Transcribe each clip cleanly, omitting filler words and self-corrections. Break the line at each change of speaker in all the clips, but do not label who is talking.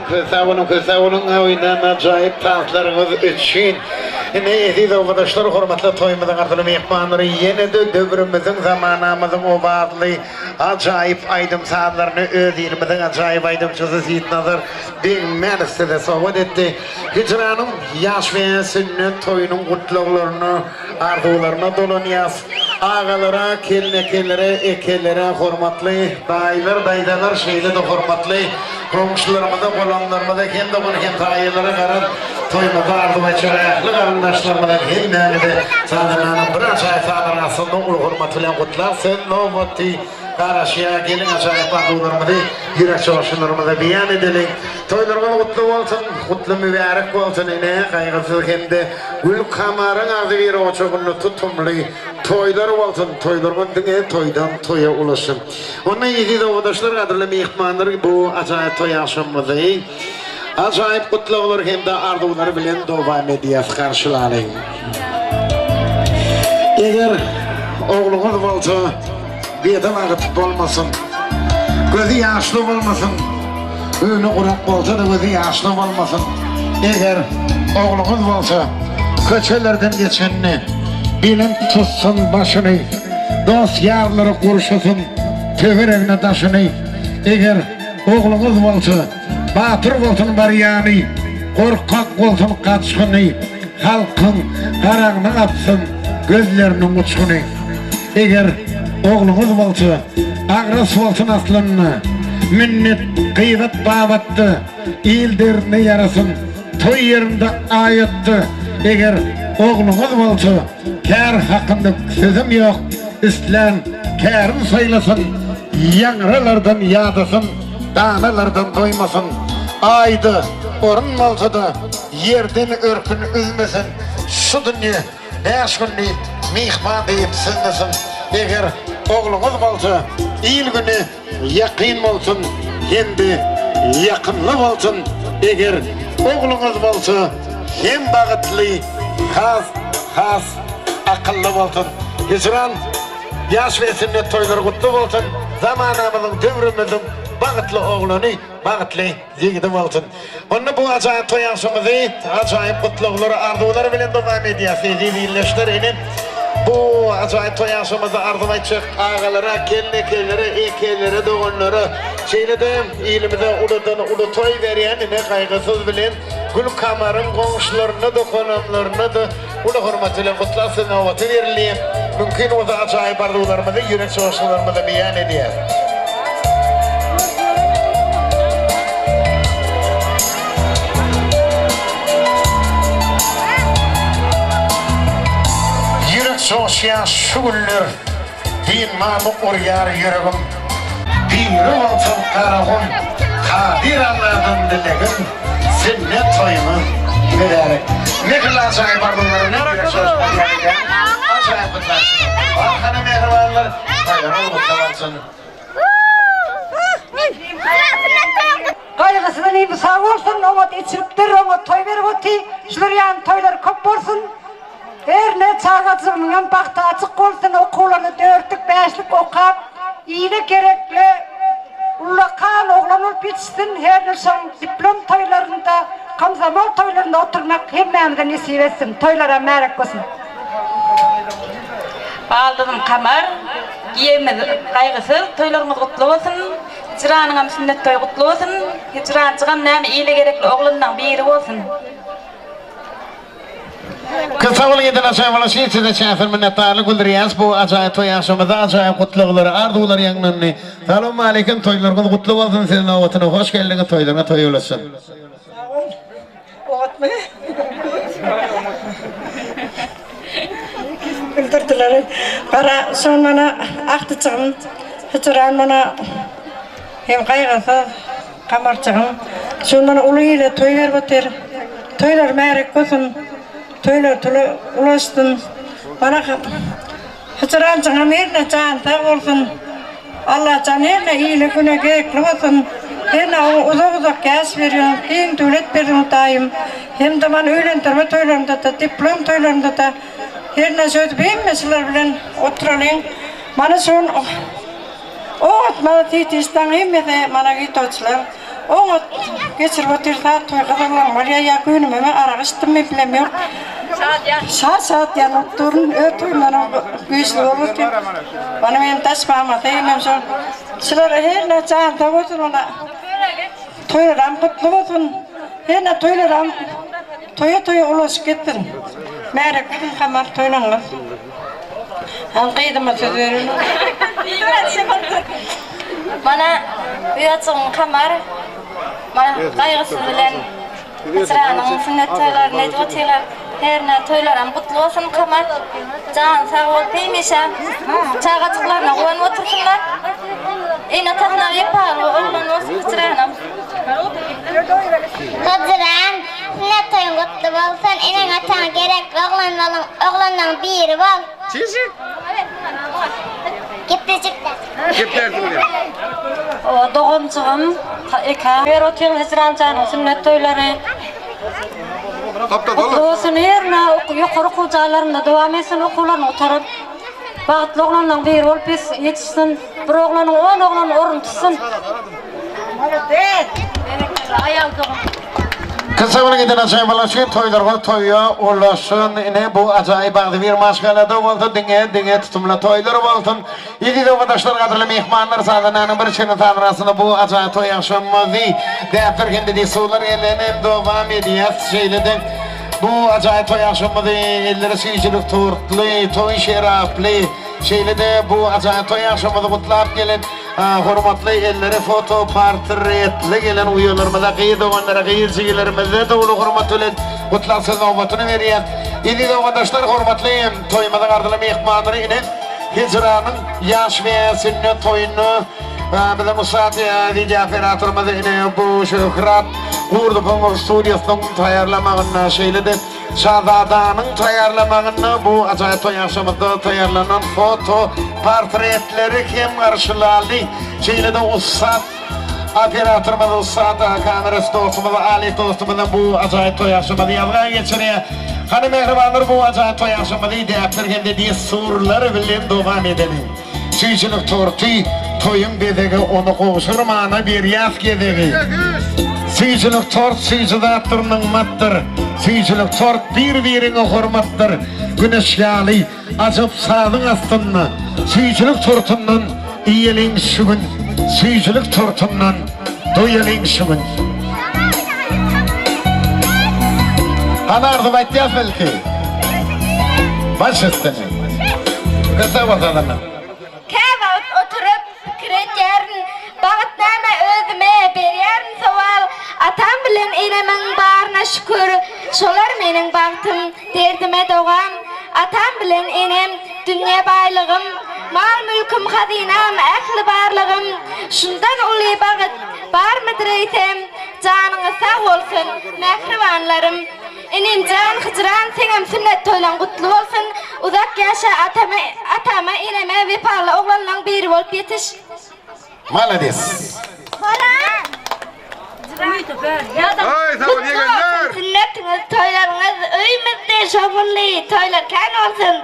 Köp sag boluň, köp sag boluň oýnan ajaýyp tanslaryňyz üçin. Ine eziz obadaşlar, hormatly toýumyzyň arzyly myhmanlary ýene-de döwrümiziň, zamanamyzyň owazly ajaýyp aýdym-sazlaryny öz ilimiziň ajaýyp aýdymçysy Seýitnazar Begmädow size sowgat etdi. Hijranyň ýaş we sünnet toýunyň gutlaglaryna, arzuwlaryna dolanýas. Agalara, kelnekelere, ekelere, hormatly daýylar, daýzalar, şeýle-de hormatly goňşularymyza, golamlarymyza hem dogan hemsaýalara garaz, toýumyzda arzuw etjek ähli garyndaşlarymyza hemmäňizi sazandanyň bir ajaýyp sazynyň astynda uly hormat bilen gutlap, söz nobaty garaşýar. Geliň ajaýyp arzuwlarymyzy ýürek joşgunlarymyza beýan edeliň. Toýlaryňyz gutly bolsun, gutly mübärek bolsun ene gaýgysyz hem-de Gülkamaryň agzybir ojagynda tutumly toýlar bolsun, toýlaryňyz diňe toýdan toýa ulaşsyn. Onda eziz obadaşlar, gadyrly myhmanlar bu ajaýyp toý agşamymyzy ajaýyp gutlaglar hem-de arzuwlar bilen dowam edýäs, garşylalyň. Eger ogluňyz bolsa Bede wagt bolmasyn. Gözi ýaşly bolmasyn. Öýüne gurak bolsa-da gözi ýaşly bolmasyn. Eger ogluňyz bolsa, köçelerden geçende belent tutsun başyny, dost-ýarlary gurşasyn töweregine daşyny. Eger ogluňyz bolsa, batyr bolsun barýany, gorkak bolsun gaçgyny, halkyň garagyny gapsyn gözleriniň uçguny. Eger ogluňyz bolsa, agras bolsun aslynda, Minnet, gybat babatda il derdine ýarasyn, Toý ýerinde aýatda, eger ogluňyz bolsa, Kär hakynda sözüm ýok, islän kärin saýlasyn, Ýaňralardan ýadasyn, danalardan doýmasyn, Aýda orun bolsa-da, ýerden örkün üzmesin, Şu dünýe Bäş gün diýip, myhman diýip süzmesin. Eger ogluňyz bolsa, il-güne ýakyn bolsun hem-de ýakymly bolsun. Eger ogluňyz bolsa, hem bagytly, has, has akylly bolsun. Hijran, ýaş we sünnet toýlary gutly bolsun! Zamanamyzyň, döwrümiziň bagtly oglany, bagtly Ýigidi bolsun. Onda bu ajaýyp toý agşamyzy ajaýyp gutlaglar, arzuwlar bilen dowam edýäs. Eziz ildeşler, ine, bu ajaýyp toý agşamyzda arzuw aýtjak agalara, gelnekelere, ekelere, doganlara, şeýle-de ilimize uludan uly toý berýän ine Gaýgysyz bilen Gülkamaryň goňşularyna-da, golamlaryna-da uly hormat bilen gutlap söz nobaty berildi. Mümkin bolsa ajaýyp arzuwlarymyzy, ýürek joşgunlarymyzy beýan edýäs. Ýürek joşýar şu günler. Dynmamy urýar ýüregim. Biri bolsun Garagum, Kadyr Alladan dilegim, Sünnet toýuňyz mübärek. Mähirli ajaýyp arzuwlar bilen ýürek joşup barýar eken. Ajaýyp gutlagçylar. Hany mähribanlar, toýlaryňyz gutly bolsun.
Gaýgysyz inim sag bolsun oňat içiripdir oňat toý berip oty şular ýaly toýlar köp bolsun Herne çagajygynyňam bagty açyk bolsun okuwlaryny dörtlük bäşlik okap ile gerekli ullakan oglan bolup ýetişsin herne şoň diplom toýlarynda komsomol toýlarynda oturmak hemmämize nesip etsin toýlaram märek bolsun.
Baldyzym Kamar, giýewimiz Gaýgysyz, toýlaryňyz gutly bolsun. Hijranyňam sünnet toýy gutly bolsun. Hijranjygam näme ile gerekli oglanlaň biri bolsun.
Köp sag boluň eden ajaýyp bolan şiir size çäksiz minnetdarlyk bildirýäs bu ajaýyp toý agşamyzda ajaýyp gutlaglar arzuwlar ýaňlandy Salowmaleýkim toýlaryňyz gutly bolsun söz nobatyna hoş geldiňiz toýlaryňa toý ulaşsyn.
Sag bol. Oňatmy? Bildirdiler. Gara şol mana agtyjygym Hijran mana hem gaýgysyz Gamarjygym, şu gün uly ile toý berip otyr. Toýlar märek bolsun, toýlar tula ulaşsyn. Mana Hyjyranjyňam herne jany sag bolsun. Allajan herne ile güne gerekli bolsun. Herne oňa uzak-uzak ýaş bergin, giň döwlet bergin Hudaýym. Hem-de mana öýlendirme toýlarynda-da, diplom toýlarynda-da herne şöýdüp hemme şular bilen oturalyň. Mana şu gün Oňat mana titiş daň hemmesi mana gitoçlar. Oňat geçirip otyrys-a toý gyzyklam bolýar ýa göwnüme arak içdimmi bilemok. Şat-şat ýanyp durun öz toýumdanam güýçli bolup otyr. Ony meniň daş mamasy hem şol. Şulara hernä jan sag bolsun ona. Toýlaram gutly bolsun. Hernä toýlaram toýa-toýa ulaşyp gitsin. Märek biziň Kamar toýlaňyz. Hany gyzyma söz bereli.
Mana uýajygym Kamar. Mana gaýgysyz bilen Hijranyň sünnet toýlaryny edip otyrlar. Hernä toýlaram gutly bolsun Kamar. Jany sag bolup hemişe çagajyklaryna guwanyp otursynlar. Ene-atasyna wepaly oglan bolsun Hijranam.
Hijran, sünnet toýuň gutly bolsun, eneň-ataňa gerekli oglan boluň, oglanlaň biri bol.
Çişik.
Gepleşikde.
Geplersiň diýip.
Doganjygym eka. Ber otyň Hijran janyň sünnet toýlary. Gutly bolsun herne ýokary okuw jaýlarynda dowam etsin okuwlaryny gutaryp bagtly oglanlaň biri bolup ýetişsin bir oglanyň on oglanyň ornuny tutsun. Aýal dogan.
Kyssa bilen giden ajaýyp ulaşyn toýlarga toýa ulaşyn ine bu ajaýyp agzybir maşgalada bolsa diňe diňe tutumly toýlar bolsun Eziz obadaşlar gadyrly myhmanlar sazandanyň bir çeni sazanasynda bu ajaýyp toý agşamymyzy däpler hem-de dessurlar bilen dowam edýäs şeýle-de bu ajaýyp toý agşamymyzy elleri süýjülik tortly toý şeraply şeýle-de bu ajaýyp toý agşamymyzy gutlap gelen Hormatly elleri foto portretli gelen uýalarymyza, gyz doganlara, gyz jigilerimize-de uly hormat bilen gutlag söz nobatyny berýän. Eziz obadaşlar, hormatly toýumyzyň arzyly myhmanlary, ine, Hijranyň ýaş we sünnet toýunda biziň ussat wideo operatorymyz ine bu Şöhrat Gurdowyň studiýasynyň taýýarlamagynda, şeýle-de Şazadanyň taýýarlamagynda bu ajaýyp toý agşamynda taýýarlanan foto portretleri hem garşylaldy. Şeýle-de ussat operatorymyz, ussat kamerasy dostumyz Alik dostumyz bu ajaýyp toý agşamyny ýazga geçirýär. Hany mähribanlar bu ajaýyp toý agşamyny däpler hem-de dessurlar bilen dowam edeliň. Süýjülik torty toýuň bezegi ony gowşurmana berýäs gezegi. Süýjülik tort süýji zatdyr nygmatdyr. Süýjülik tort bir-biriňe hormatdyr. Güneş ýaly ajap sazyň astynda süýjülik tortundan iýeliň şu gün. Süýjülik tortundan doýalyň şu gün. Hany arzuw aýtýas belki. Baş üstüne. Gyssa bolsa-da.
Käwagt oturyp pikir edýärin, Bagt näme özüme berýärin sowal. Atam bilen enemiň baryna şükür, Şolar meniň bagtym, derdime dogam. Atam bilen enem, dünýe baýlygym, Mal-mülküm, hazynam, ähli barlygym. Şundan uly bagt barmydyr eýsem? Janyňyz sag bolsun, mähribanlarym! Inim jan Hyjran seňem sünnet toýlaň gutly bolsun uzak ýaşa atama atama eneme wepaly oglanlaň biri bolup ýetiş.
Malades.
Aý sag bol
Gutly bolsun
ýegenler.
sünnetiňiz toýlaryňyz öýümizde şowhunly toýlar kän bolsun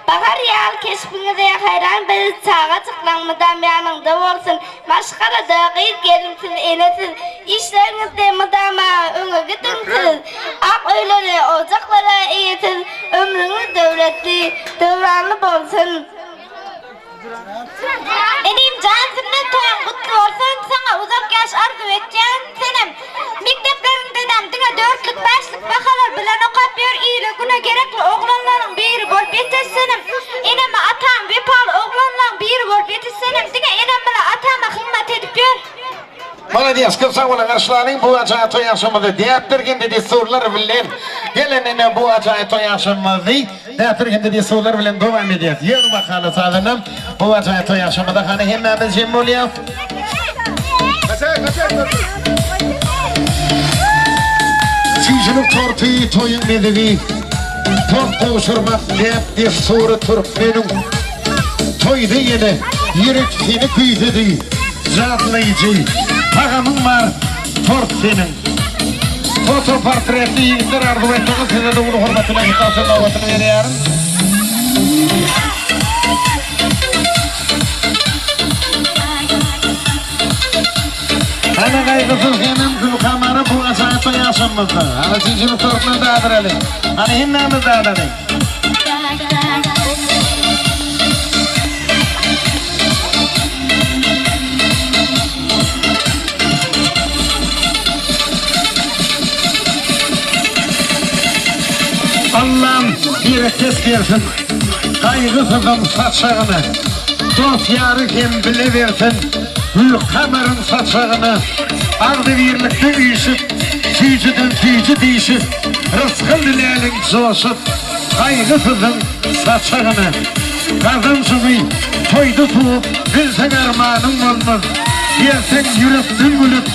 bahar ýaly keşbiňize haýran biz çagajyklaň mydam ýanyňda bolsun Maşgalada gyz gelinsiz, enesiz, Işleriňizde mydama öňe gidiň siz. Ak öýlere, ojaklara eýesiz, Ömrüňiz döwletli, döwranly bolsun. Inim jan sünnet toýuň gutly bolsun saňa uzak ýaş arzuw etýän senem mekdepleriňdedem diňe dörtlük bäşlik bahalar bilen okap ýör ile güne gerekli oglanlaryň biri bolup ýetiş senem eneme atam wepaly oglanlaň biri bolup ýetiş senem diňe enem bile atama hyzmat edip ýör.
Malades köp sag boluň garşylalyň bu ajaýyp toý agşamymyzy däpdir hem-de dessurlar bilen gelen ine bu ajaýyp toý agşamymyzy däpdir hem-de dessurlar bilen dowam edýäs ýör bakaly sazandam bu ajaýyp toý agşamymyza hany hemmämiz jem bolýas. Süýjülik torty toýuň bezegi tort gowşurmak däp dessury türkmeniň. Toýda ýene ýürek seni küýsedi, Jadylaýjy tagamyň bar tort seniň. Foto portretli ýigitler arzuw etseňiz size-de uly hormat bilen gutlag söz nobatyny berýärin. Hany. Gaýgysyz hemem Gülkamary bu ajaýyp toý agşamymyzda. Hany çişimiz tortuna dadyraly. Hany hemmämiz dadalyň. Allam bereket bersin Gaýgysyzyň saçagyna Dost-ýary hem bile bersin Gülkamaryň saçagyna Agzybirlikde üýşüp Süýjüden süýji diýşip Rysgal diläliň joşup Gaýgysyzyň saçagyna Gazanjyňy toýda sowup Bilseň armanyň bolmaz Berseň ýürekden gülüp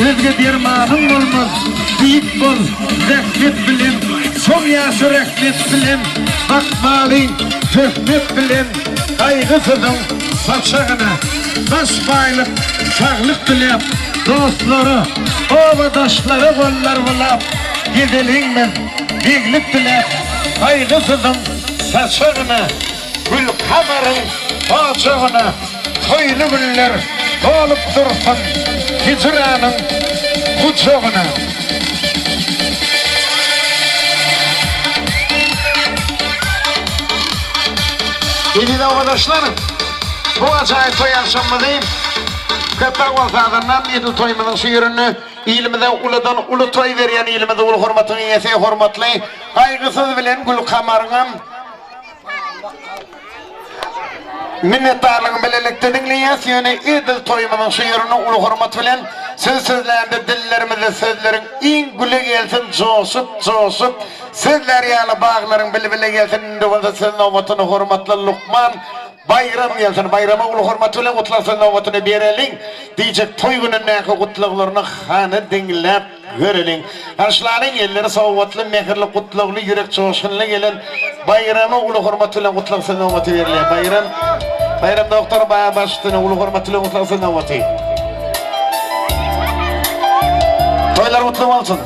Özge dermanyň bolmaz Beýik bol zähmet bilen Soň ýaşa rehmet bilen Bakmalyň töhmet bilen Gaýgysyzyň saçagyna Baş baýlyk saglyk diläp Dostlara, obadaşlara gollar bulap Gezeliň biz beglik diläp Gaýgysyzyň saçagyna Gülkamaryň ojagyna Toýly günler dolup dursun Hijranyň gujagyna. Eziz obadaşlar, bu ajaýyp toý agşamymyzy köp sag bol sazandam edil toýumyzyň şu ýerinde ilimize uludan uly toý berýän ilimize uly hormatyň eýesi hormatly Gaýgysyz bilen Gülkamaryňam Minnetdarlygyny bilelikde diňleýäs, ýöne edil toýumyzyň şu ýerinde uly hormat bilen söz sözlände dillerimizde sözleriň iň güli gelsin joşup joşup sözlär ýaly baglaryň bilbili gelsin indi bolsa söz nobatyny hormatly lukman Baýram gelsin Baýrama uly hormat bilen gutlag söz nobatyny bereliň diýjek toý günündäki gutlaglaryny hany diňläp Göreliň. Garşylalyň elleri sowgatly, mähirli, gutlagly, ýürek joşgunly gelen Baýrama uly hormat bilen gutlag söz nobaty berilýär. Baýram, Baýram dogtor ba baş üstüne uly hormat bilen gutlag söz nobaty. Toýlar gutly bolsun.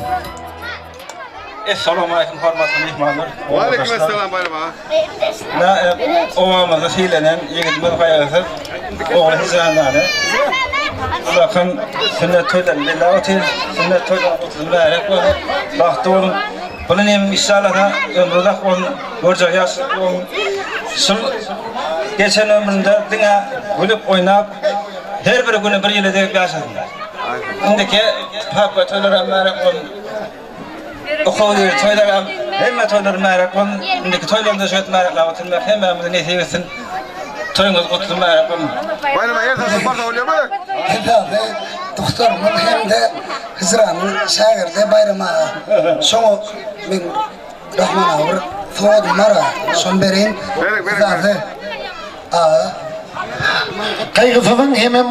Essalamu aleýkum hormatly myhmanlar.
Waleýkim essalam Baýram aga.
Na obamyzda sylanan ýigidimiz gaýgysyz ogly Hijrandany Ulakam sünnet toýlaryny belläp otyr. Sünnet toýlaryň gutly mübärek bolsun. Bagtly boluň. Buny nem inşallah ömri uzak bolsun. Görjek ýaşlyk bolsun. Şul geçen ömründe diňe gülüp oýnap her bir güni bir ýyla degip ýaşasyn. Indiki papga toýlary mübärek bolsun. Okuw ýyly toýlaram, hemme toýlar mübärek bolsun. Indiki toýlarymyzda şeýdip mübärekläp oturmak hemmämize nesip etsin. Toýuňyz gutly mübärek bolsun.
Baýram aga ertesi barsa bolýarmy?
Esasy dogtorymyz hem-de Hijranyň şägirdi Baýram aga. Şoňa men Rahman aga bir sowadym bar aga. Şony bereýin.
Beriň, beriň.
Esasy aga.
Gaýgysyzyň hemem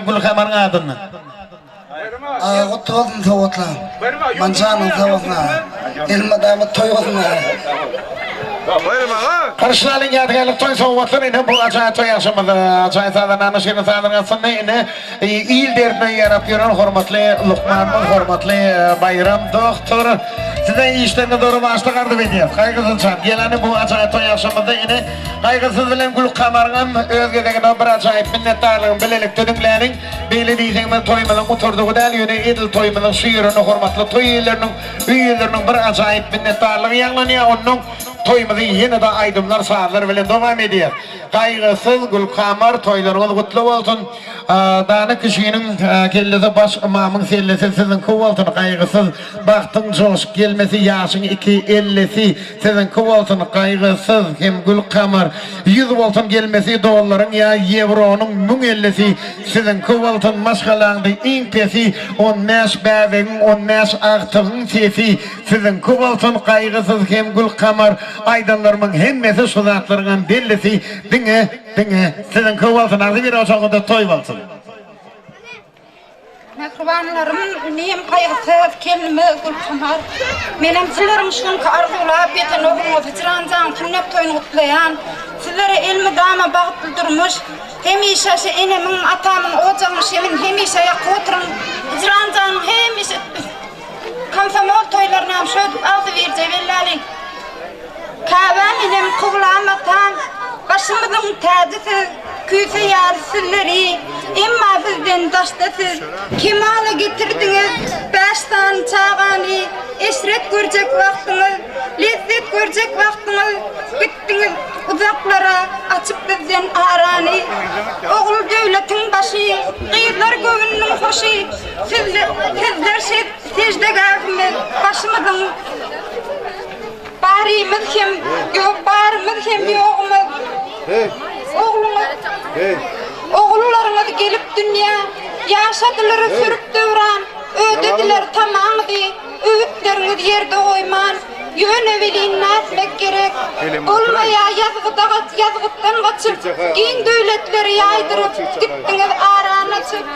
Gülkamaryň adyndan.
Aga gutly bolsun sowgatlaň. Manjanyň sag bolsun aga. Elmydama toý bolsun aga.
Baýram aga.
Garşylalyň ýadygärlik toý sowgatlary ine bu ajaýyp toý agşamymyzda ajaýyp sazandanyň şirin sazynyň astynda ine il derdine ýarap ýören hormatly lukmanymyz hormatly Baýram dogtor size işleriňiz rowaçlyk arzuw edýäs Gaýgysyz jan geleni bu ajaýyp toý agşamymyzda ine Gaýgysyz bilen Gülkamaryňam öz gezeginde bir ajaýyp minnetdarlygyny bilelikde diňläliň. Beýle diýseňiz toýumyzyň gutardygy däl, ýöne edil toýumyzyň şu ýerinde hormatly toý eýeleriniň, öý eýeleriniň bir ajaýyp minnetdarlygy ýaňlanýar, onnoň toýumyzy ýene-de aýdymlar, sazlar bilen dowam edýäs. Gaýgysyz, Gülkamar, toýlaryňyz gutly bolsun! Dana kişiniň kellesi baş ymamyň sellesi siziňki bolsun, Gaýgysyz, bagtyň joşup gelmesi, ýaşyň iki ellisi Siziňki bolsun gaýgysyz hem gül kamar, Ýüz bolsun gelmesi dollaryň ýa ýewronyň müň ellisi, Siziňki bolsun maşgalaňda iň pesi, On bäş bäbegiň, on bäş agtygyň sesi, Siziňki bolsun gaýgysyz hem gül kamar, Aýdanlarymyň hemmesi şu zatlaryňam bellisi, Diňe, diňe siziňki bolsun agzybir ojagyňyzda toý bolsun.
Mähribanlarym, inim Gaýgysyz, gelnimiz Gülkamar. Menem sizleriň şu günki arzuwlap ýeten ogluňyz Hijran jan sünnet toýuny gutlaýan. Sizlere elmydama bagtly durmuş, hemişe şu enemiň, atamyň ojagyň şemini hemişe ýakyp oturyň. Hijran janyň hemişe komsomol toýlarynam şöýdüp agzybirje belläliň. Käbäm enem, kyblam atam, başymyzyň täji siz, küýseýäris sizleri. Emma bizden daşda siz. Kemala getirdiňiz bäş sany çagany, Eşret görjek wagtyňyz, lezzet görjek wagtyňyz, Gitdiňiz uzaklara, açyp bizden arany. Ogul döwletiň başy, gyzlar göwünniň hoşy, Sizler seždegähimiz, başymyzyň Barymyz hem ýok, barymyz hem ýogumyz. Ogluňyz, ogullaryňyz gelip dünýä, Ýaşadylar sürüp döwran, Ödediler tamaňyzy, Öwütleriňiz ýerde goýman. Ýöne welin nätmek gerek, Bolmaýa ýazgyda ýazgytdan gaçyp, Giň döwletleri ýaýdyryp, Gitdiňiz arany açyp.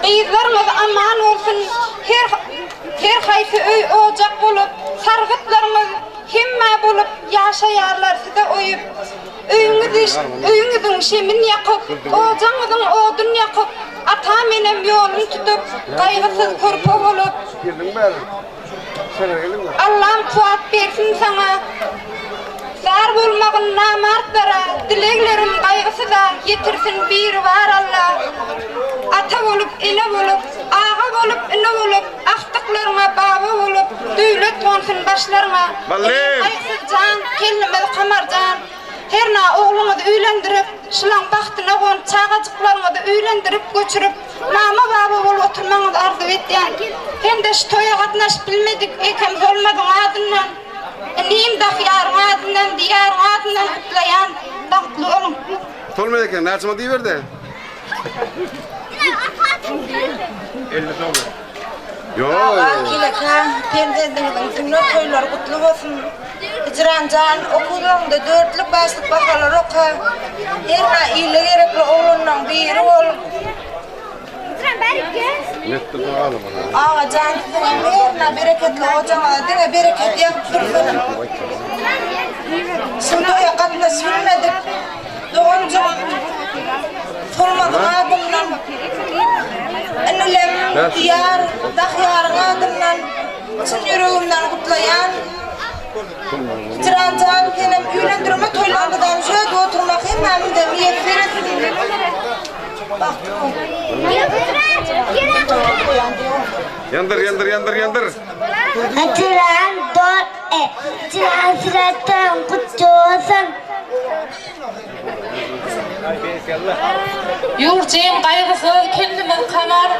Gyzlaryňyz aman bolsun, her her haýsy öý ojak bolup, sargytlaryňyz hemmä bolup ýaşaýarlar size oýup. Öýüňizi öýüňiziň şemin ýakyp, ojaňyzyň odun ýakyp, atam-enem ýolun tutup, gaýgysyz körpe bolup. Allam kuwat bersin saňa. Zar bolmagyn namartlara, dileglerim gaýgysyza ýetirsin Biribar Alla. Ata bolup, ene bolup, aga bolup, ine bolup, agtyklaryňa baba bolup, döwlet gonsun başlaryňa.
Ballym!
Gaýgysyz jan, gelnimiz Kamarjan. Hernä ogluňyzy öýlendirip, şulaň bagtyna gon, çagajyklaryňyzy öýlendirip göçürip, Mama-baba bolup oturmagyňyzy arzuw etýän. Hem-de şu toýa gatnaşyp bilmedik Ekem Solmazyň adyndan, inim Dahyýaryň adyndan, Diýaryň adyndan gutlaýan. Bagtly boluň!
Solmaz eken, näçe manat iberdi? Ýok.
Aga, Keleka, perzendiňiziň sünnet toýlary gutly bolsun! Hijran jan, okuwlaryňda dörtlük, bäşlik bahalar oka. Hernä ile gerekli oglanlaň biri bol. Aga jan, siziň hem hernä bereketli ojagyňyza diňe bereket ýagyp dursun. Şu toýa gatnaşyp bilmedik. Doganjygym Solmazyň adyndan, inilem Diýar, Dahyýaryň adyndan çyn ýüregimden gutlaýan. Hijran jan senem öýlendirme toýlarymyzam şöýdip oturmak hemmämize miýesser etsin. Bagtly bol.
Ýandyr, ýandyr, ýandyr, ýandyr.
Hijran dot e. Hijran süretden gutly bolsun.
Ýurjym gaýgysyz kendimiz Kamar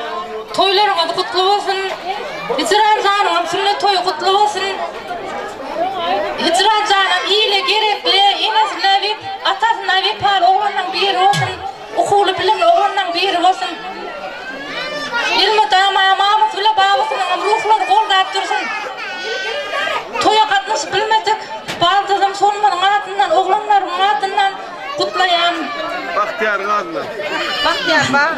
toýlaryňyz gutly bolsun Hijran janyňam sünnet toýy gutly bolsun Hijran janam ile gerekli enesine wep atasyna wepaly oglanlaň biri bolsun ukuly bilimli oglanlaň biri bolsun Elmydama mamasy bile babasynyňam ruhlary goldap dursun Toýa gatnaşyp bilmedik baldyzym Solmanyň adyndan oglanlarymyň adyndan gutlaýan.
Bagtyýaryň adyndan.
Bagtyýar bar.